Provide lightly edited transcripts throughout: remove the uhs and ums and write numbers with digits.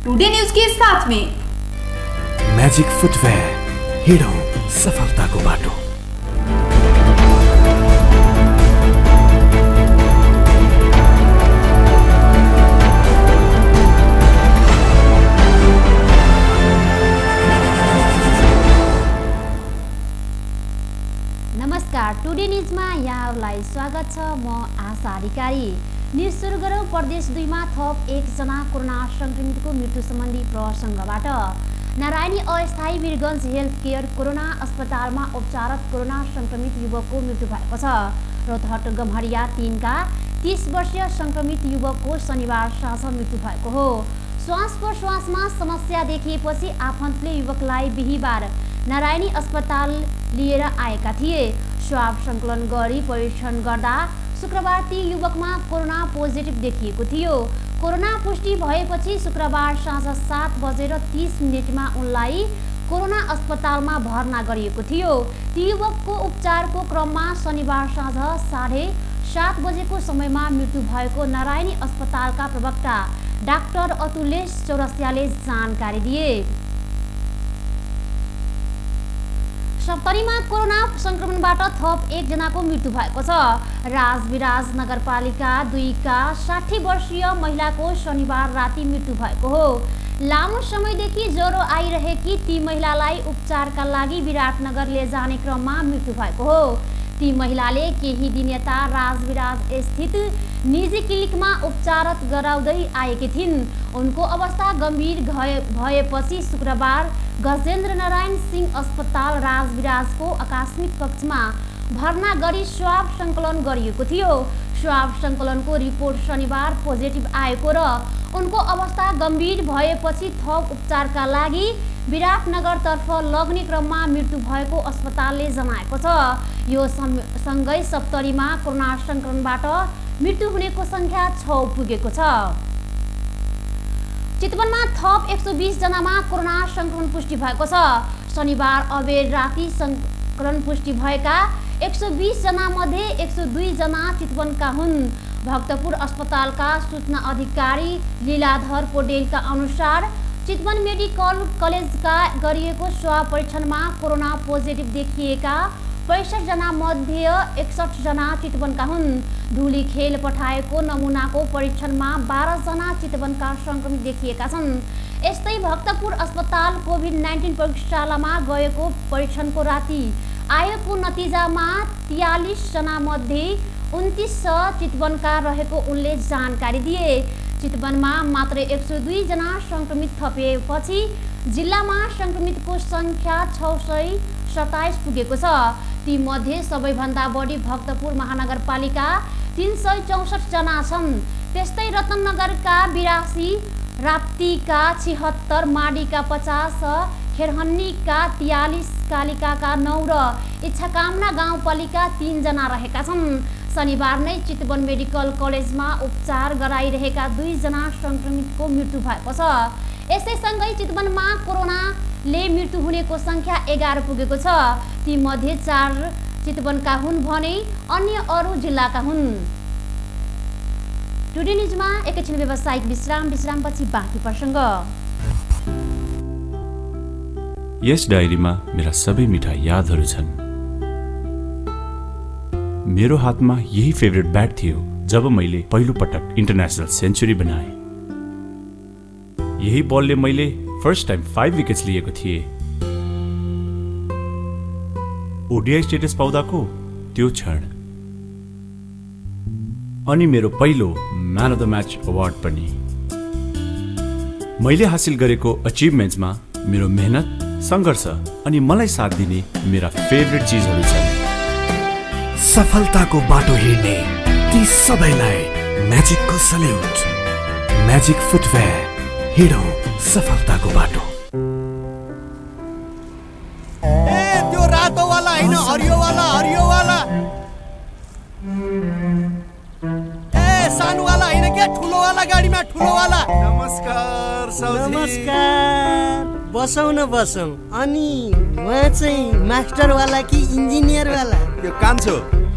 Today news के साथ में मैजिक फुटवेयर, हिँडौँ सफलताको बाटो। नमस्कार, टुडे न्यूजमा यहाँहरूलाई स्वागत छ। म आशा अधिकारी। न्यूज सुरु गरौँ। प्रदेश 2 मा थप 1 जना कोरोना संक्रमितको मृत्यु सम्बन्धी प्रसङ्गबाट। नारायणी अस्थायी वीरगञ्ज हेल्थ केयर कोरोना अस्पतालमा उपचाररत कोरोना संक्रमित युवकको मृत्यु भएको छ। रौतहट गम्हरिया 3 का 30 वर्षीय संक्रमित युवकको शनिबार साँझ मृत्यु भएको हो। श्वास प्रश्वासमा समस्या देखिएपछि आफन्तले युवकलाई बिहीबार नारायणी अस्पताल लिएर आएका थिए। स्वाब सङ्कलन गरी परीक्षण गर्दा शुक्रबार ती युवकमा कोरोना पोजिटिभ देखिएको थियो। कोरोना पुष्टि भएपछि शुक्रबार साँझ 7:30 उनलाई कोरोना अस्पतालमा भर्ना गरिएको थियो। ती युवकको उपचारको क्रममा शनिबार साँझ 7:30 बजेको समयमा मृत्यु भएको नारायणी अस्पतालका प्रवक्ता डाक्टर अतुलेश चौरसियाले जानकारी दिए। सप्तरीमा कोरोना संक्रमणबाट थप 1 जनाको मृत्यु भएको छ। राजविराज नगरपालिका 2 का 60 वर्षीय महिलाको शनिबार राति मृत्यु भएको हो। लामो समयदेखि ज्वरो आइरहेकी ती महिलालाई उपचारका लागि विराटनगर लैजाने क्रममा मृत्यु भएको हो। ती महिलाले केही दिन यता राजविराज स्थित निजी क्लिनिकमा उपचाररत गराउँदै आएकी थिइन्। उनको अवस्था गम्भीर भएपछि शुक्रबार गजेन्द्र नारायण सिंह अस्पताल राजविराजको आकस्मिक कक्षमा भर्ना गरी स्वाब सङ्कलन गरिएको थियो। स्वाब सङ्कलनको रिपोर्ट शनिबार पोजिटिभ आएको र उनको अवस्था गम्भीर भएपछि थप उपचारका लागि विराटनगरतर्फ लग्ने क्रममा मृत्यु भएको अस्पतालले जनाएको छ। यो सँगै सप्तरीमा कोरोना संक्रमणबाट मृत्यु हुनेको सङ्ख्या 6 पुगेको छ। चितवनमा थप 120 जनामा कोरोना संक्रमण पुष्टि भएको छ। शनिबार अबेर राति संक्रमण पुष्टि भएका 120 जना मध्ये 102 जना चितवनका हुन्। भक्तपुर अस्पतालका सूचना अधिकारी लीलाधर पौडेलका अनुसार चितवन मेडिकल कलेजका गरिएको स्वाब परीक्षणमा कोरोना पोजिटिभ देखिएका 65 जना मध्ये 61 जना चितवनका हुन्। धुली खेल पठाएको नमुनाको परीक्षणमा 12 जना चितवनका संक्रमित देखिएका छन्। यस्तै भक्तपुर अस्पताल कोभिड-19 प्रयोगशालामा गएको परीक्षणको राति आएको नतिजामा 43 जना मध्ये 29 चितवनका रहेको उनले जानकारी दिए। चितवनमा मात्र 102 जना संक्रमित थपिएपछि जिल्लामा संक्रमितको सङ्ख्या 627 पुगेको छ। ती मध्ये सबैभन्दा बढी भक्तपुर महानगरपालिका 364 जना छन्। त्यस्तै रतननगरका 82, राप्तीका 76, माडीका 50, खेरहन्नीका 43, कालिकाका 9 र इच्छाकामना गाउँपालिका 3 जना रहेका छन्। शनिबार नै चितवन मेडिकल कलेजमा उपचार गराइरहेका 2 जना संक्रमितको मृत्यु भएको छ। यसैसँगै चितवनमा कोरोनाले मृत्यु हुनेको सङ्ख्या 11 पुगेको छ। ती मध्ये 4 चितवनका हुन् भने अन्य अरू जिल्लाका हुन्। टुडे न्युजमा एकैछिन व्यावसायिक विश्रामपछि बाँकी प्रसङ्ग। यस डायरीमा मेरा सबै मिठा यादहरू छन्। मेरो हातमा यही फेभरेट ब्याट थियो जब मैले पहिलो पटक इन्टरनेसनल सेन्चुरी बनाएँ। यही बलले मैले फर्स्ट टाइम 5 विकेट्स लिएको थिएँ। ओडिआई स्टेटस पाउँदाको त्यो क्षण, अनि मेरो पहिलो man of the match award पनि। मैले हासिल गरेको अचिभमेन्ट्समा मेरो मेहनत, सङ्घर्ष अनि मलाई साथ दिने मेरा फेभरेट चिजहरू छन्। सफलताको बाटो हिँड्ने ती सबैलाई म्याजिकको सल्युट। म्याजिक फुटवेयर, हिँडौँ सफलताको बाटो। त्यो रातो वाला हैन, हरियो वाला। सानो वाला हैन के, ठुलो वाला गाडीमा ठुलो वाला। नमस्कार साउजी। नमस्कार। बसौँ न बसौँ। अनि उहाँ चाहिँ मास्टर वाला कि इन्जिनियर वाला? यो कान्छो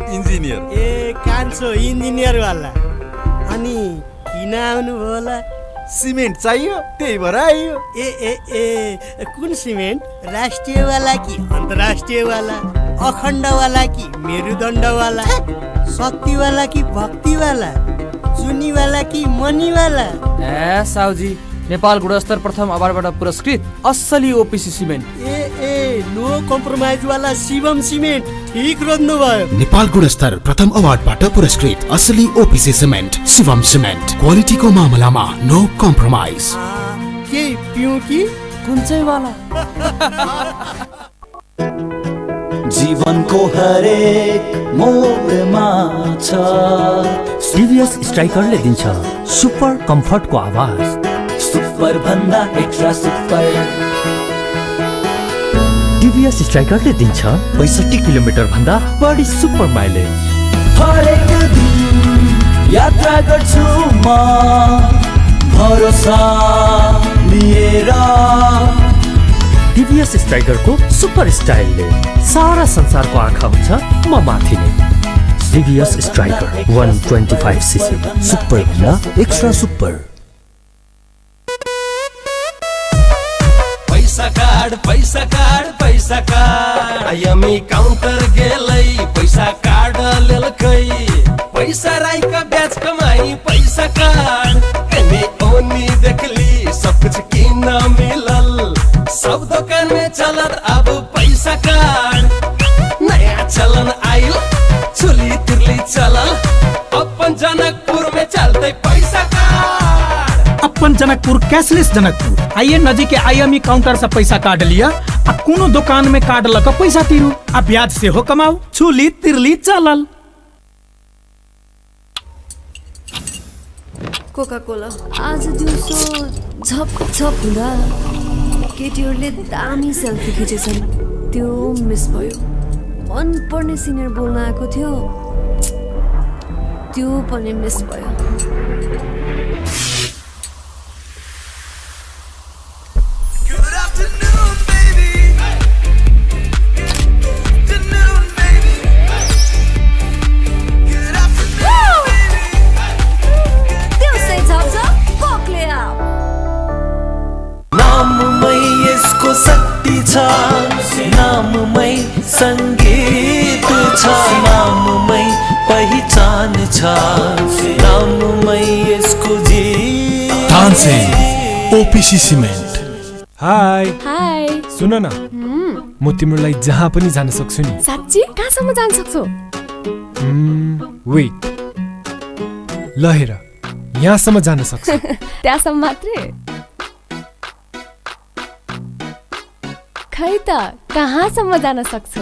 इन्जिनियर। ए कान्छो इन्जिनियर वाला। अनि किन आउनु भयो होला? सिमेन्ट चाहियो त्यही भएर आइयो। ए कुन सिमेन्ट? राष्ट्रियवाला कि अन्तर्राष्ट्रियवाला? अखण्डवाला कि मेरुदण्डवाला? शक्तिवाला कि भक्तिवाला? चुनीवाला कि मनीवाला? ए साउजी, नेपाल गुणस्तर प्रथम अवार्डबाट पुरस्कृत असली ओपिसी सिमेन्ट। ए नो कम्प्रोमाइज वाला शिवम सिमेन्ट ठीक रोज्नु भयो। नेपाल गुणस्तर प्रथम अवार्डबाट पुरस्कृत असली ओपिसी सिमेन्ट शिवम सिमेन्ट, क्वालिटीको मामलामा नो कम्प्रोमाइज। के पिउँ कि कुन चाहिँ वाला? जीवनको हरेक मोडमा छ CVS स्ट्राइकरले दिन्छ सुपर कम्फर्टको आवाज। सुपर भन्दा एक्स्ट्रा सुपर। TVS स्ट्राइकरले दिन्छ 65 किलोमिटर भन्दा बढी सुपर माइलेज। हरेक दिन यात्रा गर्छु म भरोसा लिएर। TVS स्ट्राइकरको सुपर स्टाइलले सारा संसारको आँखा हुन्छ म माथि नै। CVS स्ट्राइकर 125cc सुपर भन्दा एक्स्ट्रा सुपर। पैसा कार्ड आइएमई काउन्टर गेलै पैसा कार्ड लेलकै। पैसा राईका ब्याज कमाई पैसा कार्ड एनी ओनी देखली सब कुछ किन मिलल। सब दुकान में चलत अब पैसा कार्ड। नया चलन आइल चुली तिरली चलल। अपन जनकपुर में चलते पैसा कार्ड। अपन जनकपुर कैशलेस जनकपुर आइए नजीक आईएमई काउंटर से पैसा काट लिया आ कोनो दुकान में काट लक पैसा तिरू आ ब्याज से हो कमाऊ। छुली तिरली चलल। कोका कोला आज दिउँसो झप झप हुँदा केटीहरूले दामी सेल्फी खिचेछन्। त्यो मिस भयो। मन पर्ने सिनियर बोल्न आएको थियो, त्यो पनि मिस भयो। शक्ति छ नाममै संगीत छ, नाममै पहिचान छ, नाममै यसको जीत। OPC cement. हाय हाय, सुन न, म तिम्रो लागि जहाँ पनि जान सक्छु नि। साच्ची? कहाँसम्म जान सक्छौ? वेट, ल हेर, यहाँसम्म जान सक्छु। त्यहाँसम्म मात्रै? खै त कहाँसम्म जान सक्छौ?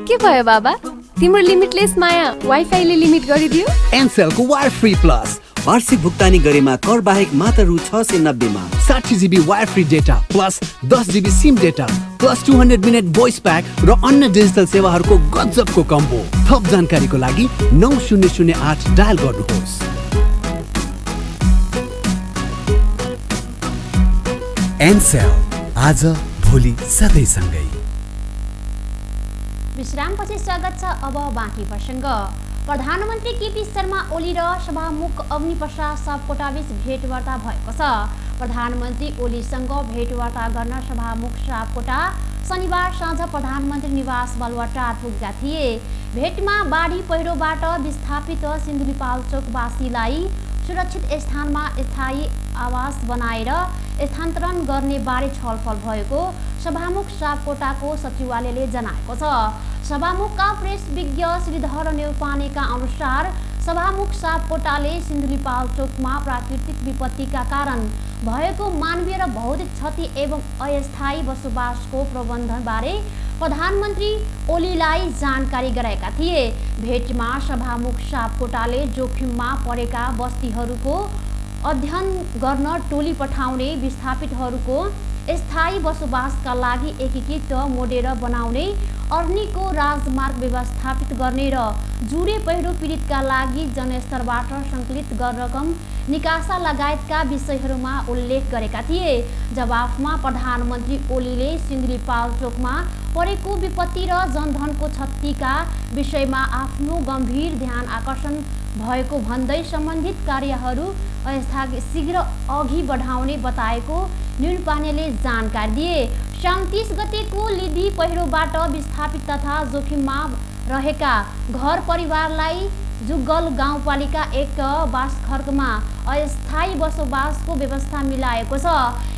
के भयो बाबा, तिम्रो लिमिटलेस माया वाइफाईले लिमिट गरिदियो? एनसेलको वायर फ्री प्लस वार्षिक भुक्तानी गरेमा कर बाहेक मात्र रु 690 मा 60 GB wire free data plus 10 GB SIM data plus 200 minute voice pack र अन्य डिजिटल सेवाहरूको गजबको कम्बो। थप जानकारीको लागि 9008 डायल गर्नुहोस्। एनसेल, आज भोलि सधैँ सँगै। विश्रामपछि स्वागत छ अब बाँकी प्रसङ्ग। प्रधानमन्त्री केपी शर्मा ओली र सभामुख अग्निप्रसाद सापकोटाबीच भेटवार्ता भएको छ। प्रधानमन्त्री ओलीसँग भेटवार्ता गर्न सभामुख सापकोटा शनिबार साँझ प्रधानमन्त्री निवास बालुवाटार पुगेका थिए। भेटमा बाढी पहिरोबाट विस्थापित सिन्धुलीपाल्चोकवासीलाई सुरक्षित स्थानमा स्थायी आवास बनाएर स्थानान्तरण गर्ने बारे छलफल भएको सभामुख सापकोटाको सचिवालयले जनाएको छ। सभामुखका प्रेस विज्ञ श्रीधर नेउपानेका अनुसार सभामुख सापकोटाले सिन्धुलीपाल्चोकमा प्राकृतिक विपत्तिका कारण भएको मानवीय र भौतिक क्षति एवं अस्थायी बसोबासको प्रबन्धनबारे प्रधानमन्त्री ओलीलाई जानकारी गराएका थिए। भेटमा सभामुख सापकोटाले जोखिममा परेका बस्तीहरूको अध्ययन गर्न टोली पठाउने, विस्थापितहरूको स्थायी बसोबासका लागि एकीकृत मोडेल बनाउने, अर्नीको राजमार्ग व्यवस्थापित गर्ने र जुरे पहिरो पीडितका लागि जनस्तरबाट सङ्कलित रकम निकासा लगायतका विषयहरूमा उल्लेख गरेका थिए। जवाफमा प्रधानमन्त्री ओलीले सिन्धुलीपाल्चोकमा परेको विपत्ति र जनधनको क्षतिका विषयमा आफ्नो गम्भीर ध्यान आकर्षण भएको भन्दै सम्बन्धित कार्यहरू शीघ्र अघि बढाउने बताएको न्युनपानेले जानकारी दिए। 37 गतेको लिदी पहिरोबाट विस्थापित तथा जोखिममा रहेका घर परिवारलाई जुगल गाउँपालिका 1 बासखर्कमा अस्थायी बसोबासको व्यवस्था मिलाएको छ।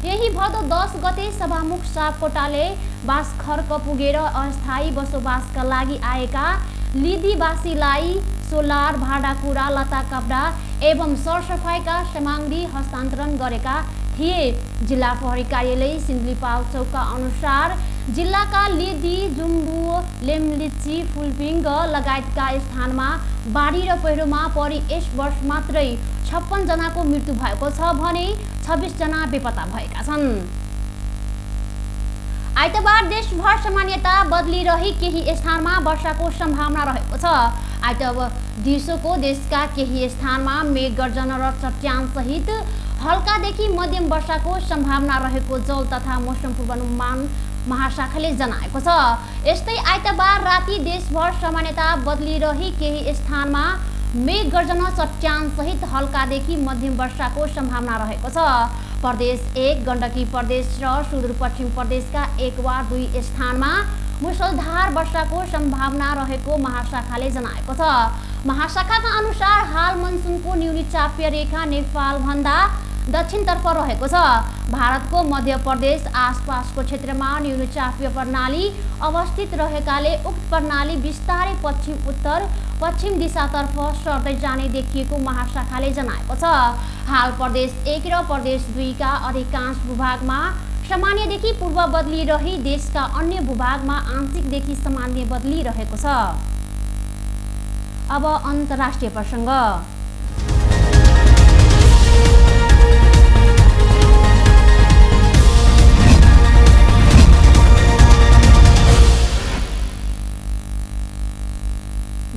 यही भदौ 10 गते सभामुख सापकोटाले बासखर्क पुगेर अस्थायी बसोबासका लागि आएका लिदीवासीलाई सोलर, भाँडाकुँडा, लत्ता कपडा एवं सरसफाइका सामग्री हस्तान्तरण गरेका थिए। जिल्ला प्रहरी कार्यालय सिन्धुलीपाल्चोकका अनुसार जिल्लाका लिदी, जुम्बु, लेमलिची, फुलपिङ लगायतका स्थानमा बाढी र पहिरोमा परि यस वर्ष मात्रै 56 जनाको मृत्यु भएको छ भने 26 जना बेपत्ता भएका छन्। आइतबार देशभर सामान्यता बदलिरही केही स्थानमा वर्षाको सम्भावना रहेको छ। आइतबार दिउँसोको देशका केही स्थानमा मेघ गर्जन र चट्याङ सहित हल्कादेखि मध्यम वर्षाको सम्भावना रहेको जल तथा मौसम पूर्वानुमान महाशाखाले जनाएको छ। यस्तै आइतबार राति देशभर सामान्यता बदलिरही केही स्थानमा मेघ गर्जन चट्याङ सहित हल्कादेखि मध्यम वर्षाको सम्भावना रहेको छ। प्रदेश 1, गण्डकी प्रदेश र सुदूरपश्चिम प्रदेशका 1 वा 2 स्थानमा मुसलधार वर्षाको सम्भावना रहेको महाशाखाले जनाएको छ। महाशाखाका अनुसार हाल मनसुनको न्यूनी चाप्य रेखा नेपालभन्दा दक्षिणतर्फ रहेको छ। भारतको मध्य प्रदेश आसपासको क्षेत्रमा न्यूनी चाप्य प्रणाली अवस्थित रहेकाले उक्त प्रणाली बिस्तारै पश्चिम उत्तर पश्चिम दिशातर्फ सर्दै जाने देखिएको महाशाखाले जनाएको छ। हाल प्रदेश 1 र प्रदेश 2 का अधिकांश भूभागमा सामान्यदेखि पूर्व बदलिरही देशका अन्य भूभागमा आंशिकदेखि सामान्य बदलिरहेको छ। अब अन्तर्राष्ट्रिय प्रसङ्ग।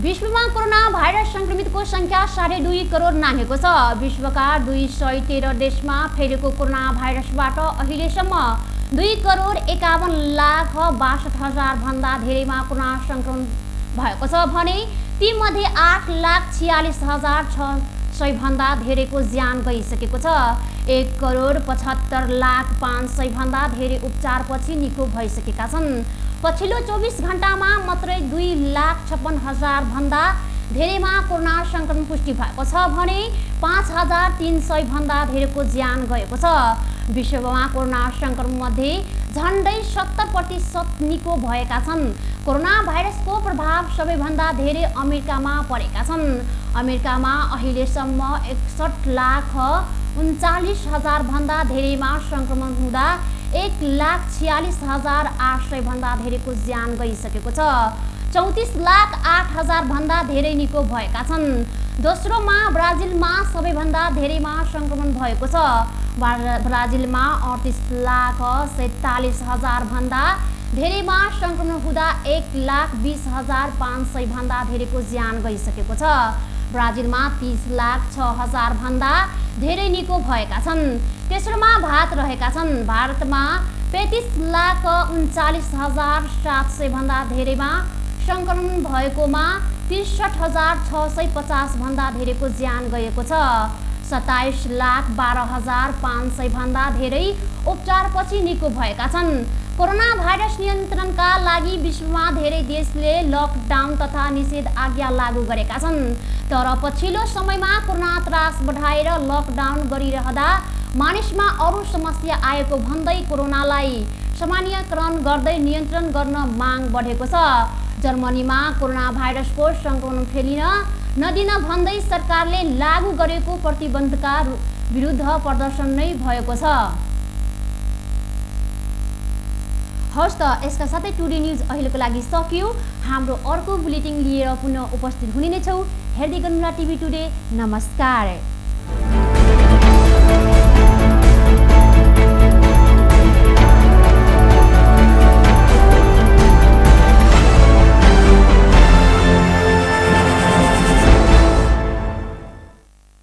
विश्वमा कोरोना भाइरस संक्रमितको संख्या 2.5 करोड नाघेको छ। विश्वका 213 देशमा फैलेको कोरोना भाइरसबाट अहिलेसम्म 2,51,62,000 भन्दा धेरैमा कोरोना संक्रमण भएको छ भने तीमध्ये 8,46,600 भन्दा धेरैको ज्यान गइसकेको छ। 1,75,05,00,000 भन्दा धेरै उपचारपछि निको भइसकेका छन्। पछिल्लो 24 घण्टामा मात्रै 2,56,000 भन्दा धेरैमा कोरोना संक्रमण पुष्टि भएको छ भने 5,300 भन्दा धेरैको ज्यान गएको छ। विश्वमा कोरोना संक्रमण मध्ये झन्डै 70% निको भएका छन्। कोरोना भाइरसको प्रभाव सबैभन्दा धेरै अमेरिकामा परेका छन्। अमेरिकामा अहिलेसम्म 61,39,000 भन्दा धेरैमा संक्रमण हुँदा 1,46,800 भन्दा धेरैको ज्यान गइसकेको छ। 34,08,000 भन्दा धेरै निको भएका छन्। दोस्रोमा ब्राजिलमा सबैभन्दा धेरैमा संक्रमण भएको छ। ब्राजिलमा 38,47,000 भन्दा धेरैमा संक्रमण हुँदा 1,20,500 भन्दा धेरैको ज्यान गइसकेको छ। ब्राजिलमा 30,06,000 भन्दा धेरै निको भएका छन्। तेस्रोमा भारत रहेका छन्। भारतमा 35,39,700 भन्दा धेरैमा संक्रमण भएकोमा 63,650 भन्दा धेरैको ज्यान गएको छ। 27,12,500 भन्दा धेरै उपचारपछि निको भएका छन्। कोरोना भाइरस नियन्त्रणका लागि विश्वमा धेरै देशले लकडाउन तथा निषेध आज्ञा लागू गरेका छन्। तर पछिल्लो समयमा कोरोना त्रास बढाएर लकडाउन गरिरहँदा मानिसमा अरू समस्या आएको भन्दै कोरोनालाई सामान्यकरण गर्दै नियन्त्रण गर्न माग बढेको छ। जर्मनीमा कोरोना भाइरसको संक्रमण फैलिन नदिन भन्दै सरकारले लागू गरेको प्रतिबन्धका विरुद्ध प्रदर्शन नै भएको छ। हस् त यसका साथै टुडे न्युज अहिलेको लागि सकियो। हाम्रो अर्को बुलेटिन लिएर पुनः उपस्थित हुने नै छौँ। हेर्दै गर्नुहोला टिभी टुडे। नमस्कार।